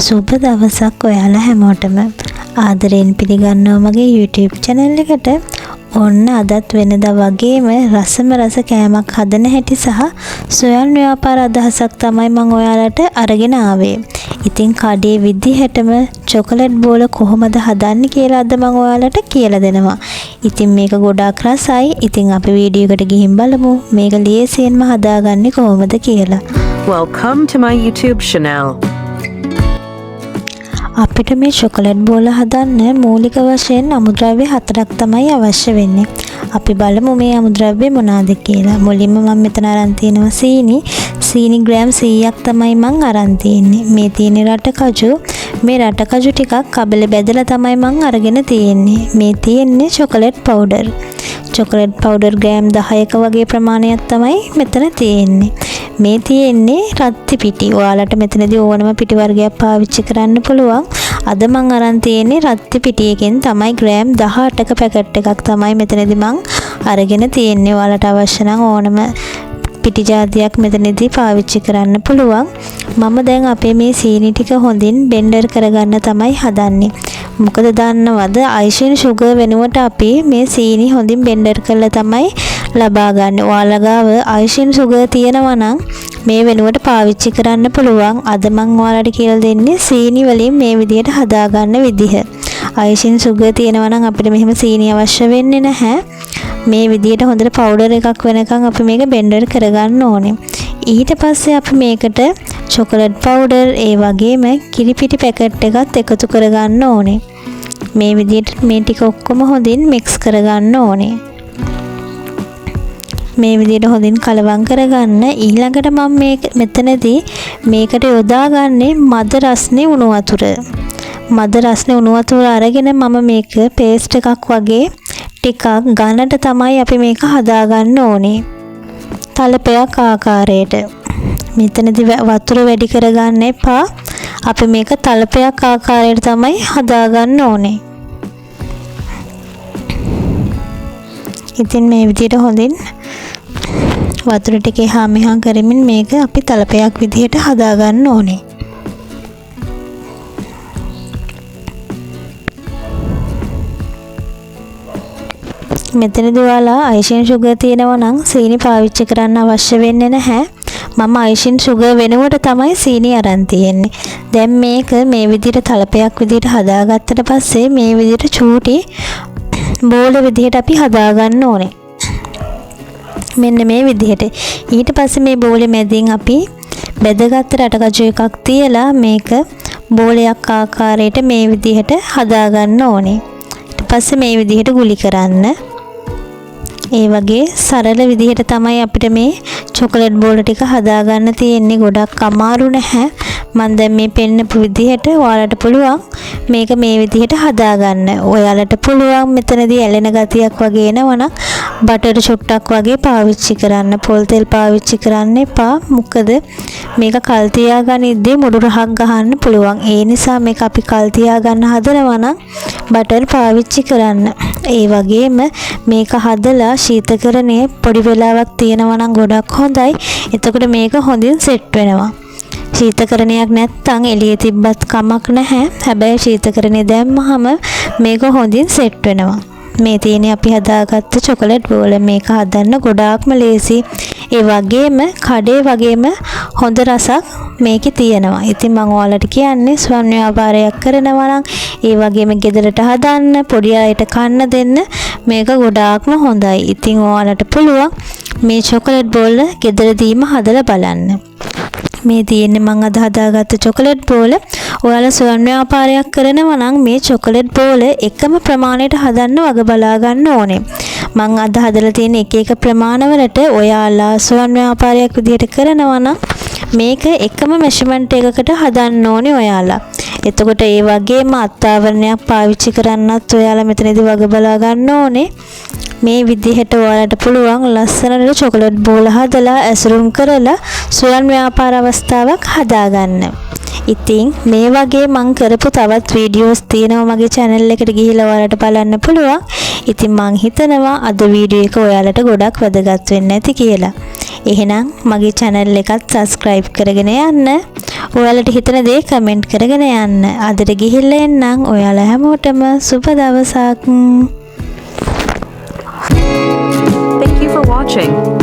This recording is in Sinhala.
සුබ දවසක් ඔයාලා හැමෝටම ආදරයෙන් පිළිගන්නවා මගේ YouTube channel එකට. ඔන්න අදත් වෙනදා වගේම රසම රස කෑමක් හදන හැටි සහ සොයන් ව්‍යාපාර අදහසක් තමයි මම ඔයාලට අරගෙන ආවේ. ඉතින් කඩේ විදිහටම චොකලට් බෝල කොහොමද හදන්නේ කියලා අද මම ඔයාලට කියලා දෙනවා. ඉතින් මේක ගොඩාක් රසයි. ඉතින් අපි වීඩියෝ එකට ගිහින් බලමු මේක ලේසියෙන්ම හදාගන්නේ කොහොමද කියලා. Welcome to my YouTube channel. අපිට මේ චොකලට් බෝල හදන්න මූලික වශයෙන් අමුද්‍රව්‍ය හතරක් තමයි අවශ්‍ය වෙන්නේ. අපි බලමු මේ අමුද්‍රව්‍ය මොනවාද කියලා. මුලින්ම මම මෙතන අරන් තියෙනවා සීනි. සීනි ග්‍රෑම් 100ක් තමයි මං අරන් තියෙන්නේ. මේ තියෙන රටකජු. මේ රටකජු ටිකක් කබලේ බැදලා තමයි මං අරගෙන තියෙන්නේ. මේ තියෙන්නේ chocolate powder. Chocolate powder gram 10ක වගේ ප්‍රමාණයක් තමයි මෙතන තියෙන්නේ. මේ තියෙන්නේ රත්ති පිටි. ඔයාලට මෙතනදී ඕනම පිටි වර්ගයක් පාවිච්චි කරන්න පුළුවන්. අද මං අරන් තියෙන්නේ රත්ති පිටි එකෙන් තමයි ග්‍රෑම් 18ක පැකට් එකක් තමයි මෙතනදී මං අරගෙන තියෙන්නේ. ඔයාලට අවශ්‍ය නම් ඕනම පිටි ජාතියක් මෙතනදී පාවිච්චි කරන්න පුළුවන්. මම දැන් අපේ මේ සීනි ටික හොඳින් බ්ලෙන්ඩර් කරගන්න තමයි හදන්නේ. මොකද දන්නවද, අයිසින් ෂුගර් වෙනුවට අපි මේ සීනි හොඳින් බ්ලෙන්ඩර් කරලා තමයි ලබා ගන්න. ඔයාලා ගාව අයිසින් ෂුගර් තියෙනවා නම් මේ වෙනුවට පාවිච්චි කරන්න පුළුවන්. අද මං ඔයාලට කියලා දෙන්නේ සීනි වලින් මේ විදිහට හදාගන්න විදිහ. අයිසින් ෂුගර් තියෙනවා නම් අපිට මෙහෙම සීනි අවශ්‍ය වෙන්නේ නැහැ. මේ විදිහට හොඳට පවුඩර් එකක් වෙනකන් අපි මේක බ්ලෙන්ඩර් කරගන්න ඕනේ. ඊට පස්සේ අපි මේකට චොකලට් පවුඩර් ඒ වගේම කිරි පිටි පැකට් එකත් එකතු කරගන්න ඕනේ. මේ විදිහට මේ ටික ඔක්කොම හොඳින් මික්ස් කරගන්න ඕනේ. මේ විදිහට හොඳින් කලවම් කරගන්න. ඊළඟට මම මේ මෙතනදී මේකට යොදාගන්නේ මද රස්නේ උණු වතුර. මද රස්නේ උණු වතුර අරගෙන මම මේක පේස්ට් එකක් වගේ ටිකක් ඝනට තමයි අපි මේක හදාගන්න ඕනේ. තලපයක් ආකාරයට. මෙතනදී වතුර වැඩි කරගන්න එපා. අපි මේක තලපයක් ආකාරයට තමයි හදාගන්න ඕනේ. ඉතින් මේ විදිහට හොඳින් වතුර ටික එහා මෙහා කරමින් මේක අපි තලපයක් විදිහට හදාගන්න ඕනේ. මෙතනදී ඔයාලා අයිසින් ෂුගර් තියෙනවා නම් සීනි පාවිච්චි කරන්න අවශ්‍ය වෙන්නේ නැහැ. මම අයිසින් ෂුගර් වෙනුවට තමයි සීනි අරන් තියෙන්නේ. දැන් මේක මේ විදිහට තලපයක් විදිහට හදාගත්තට පස්සේ මේ විදිහට චූටි බෝල විදිහට අපි හදාගන්න ඕනේ. මෙන්න මේ විදිහට. ඊට පස්සේ මේ බෝලේ මැදින් අපි බැදගත්ත රටකජු එකක් තියලා මේක බෝලයක් ආකාරයට මේ විදිහට හදාගන්න ඕනේ. ඊට පස්සේ මේ විදිහට ගුලි කරන්න. ඒ වගේ සරල විදිහට තමයි අපිට මේ චොකලට් බෝල ටික හදාගන්න තියෙන්නේ. ගොඩක් අමාරු නැහැ. මං දැන් මේ පෙන්නපු විදිහට ඔයාලට පුළුවන් මේක මේ විදිහට හදාගන්න. ඔයාලට පුළුවන් මෙතනදී ඇලෙන ගතියක් වගේ එනවනම් බටර් චුට්ටක් වගේ පාවිච්චි කරන්න. පොල් තෙල් පාවිච්චි කරන්න එපා. මොකද මේක කල් තියාගනිද්දී මුඩු රහක් ගහන්න පුළුවන්. ඒ නිසා මේක අපි කල් තියාගන්න හදනවා නම් බටර් පාවිච්චි කරන්න. ඒ වගේම මේක හදලා ශීතකරණය පොඩි වෙලාවක් තියෙනවා නම් ගොඩක් හොඳයි. එතකොට මේක හොඳින් සෙට් වෙනවා. ශීතකරණයක් නැත්තම් එළියේ තිබ්බත් කමක් නැහැ. හැබැයි ශීතකරණය දැම්මහම මේක හොඳින් සෙට් වෙනවා. මේ තියෙන්නේ අපි හදාගත්ත චොකලට් බෝල. මේක හදන්න ගොඩාක්ම ලේසි. ඒ වගේම කඩේ වගේම හොඳ රසක් මේකේ තියෙනවා. ඉතින් මං ඔයාලට කියන්නේ ස්වයං ව්‍යාපාරයක් කරනවා නම් ඒ වගේම ගෙදරට හදන්න පොඩි අයට කන්න දෙන්න මේක ගොඩාක්ම හොඳයි. ඉතින් ඔයාලට පුළුවන් මේ චොකලට් බෝල ගෙදරදීම හදලා බලන්න. මේ තියෙන්නේ මං අද හදාගත්ත චොකලට් බෝල. ඔයාලා ස්වයං ව්‍යාපාරයක් කරනවා නම් මේ චොකලට් බෝල එකම ප්‍රමාණයට හදන්න වග බලා ගන්න ඕනේ. මං අද හදලා තියෙන එක එක ප්‍රමාණවලට ඔයාලා ස්වයං ව්‍යාපාරයක් විදිහට කරනවා නම් මේක එකම මෙෂර්මන්ට් එකකට හදන්න ඕනේ ඔයාලා. එතකොට ඒ වගේම අත්ආවරණයක් පාවිච්චි කරන්නත් ඔයාලා මෙතනදී වග බලා ගන්න ඕනේ. මේ විදිහට ඔයාලට පුළුවන් ලස්සනට චොකලට් බෝල හදලා ඇසුරුම් කරලා ස්වයං ව්‍යාපාර අවස්ථාවක් හදාගන්න. ඉතින් මේ වගේ මං කරපු තවත් වීඩියෝස් තියෙනවා මගේ channel එකට ගිහිල්ලා ඔයාලට බලන්න පුළුවන්. ඉතින් මං හිතනවා අද වීඩියෝ එක ඔයාලට ගොඩක් වැදගත් වෙන්න ඇති කියලා. එහෙනම් මගේ channel එකත් subscribe කරගෙන යන්න. ඔයාලට හිතෙන දේ කමෙන්ට් කරගෙන යන්න. අදට ගිහිල්ලා එන්නම්. ඔයාලා හැමෝටම සුබ දවසක්. Thank you for watching.